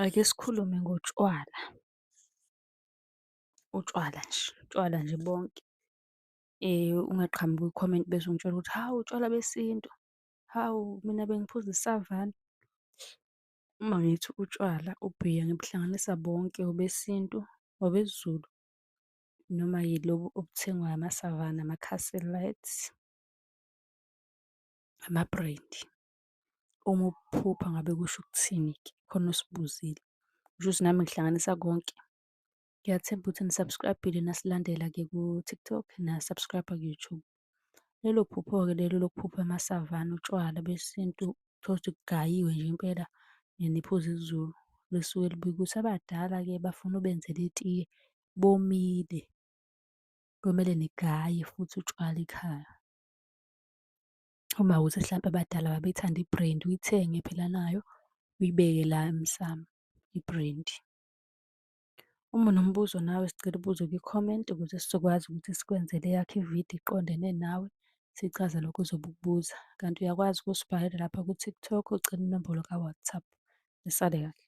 Ake sikhulume ngotshwala, utshwala nje, utshwala nje bonke. Ungaqhamuki kwi-comment bese ungitshela ukuthi hawu utshwala besintu, hawu mina bengiphuza iSavanna. Uma ngithi utshwala ubhiya ngibuhlanganisa bonke, obesintu, obesiZulu noma yilobu obuthengwayo amaSavanna, ama-Castle Lite, ama-brandy. Uma ubuphupha ngabe kusho ukuthini-ke? Khona osibuzile. Kushuthi nami ngihlanganisa konke. Ngiyathemba ukuthi ni-subscribe-ile nasilandela-ke ku-TikTok, na-subscribe-a ku-YouTube. Lelo phupho-ke lelo lokuphupha amaSavanna utshwala besintu, uthole ukuthi kugayiwe nje impela niphuza isiZulu, lisuke libika ukuthi abadala-ke bafuna ubenzele itiye, bomile. Komele nigaye futhi utshwala ekhaya. Uma kuwukuthi hlampe abadala babethanda i-brandy, uyithenge phela nayo uyibeke la emsamo i-brandy. Uma unombuzo nawe sicela ubuze kwi-comment ukuze sizokwazi ukuthi sikwenzele eyakho ividiyo iqondene nawe, sichaze lokho ozobe ukubuza. Kanti uyakwazi ukusibhalela lapha ku-TikTok ucele inombolo ka-WhatsApp. Nisale kahle.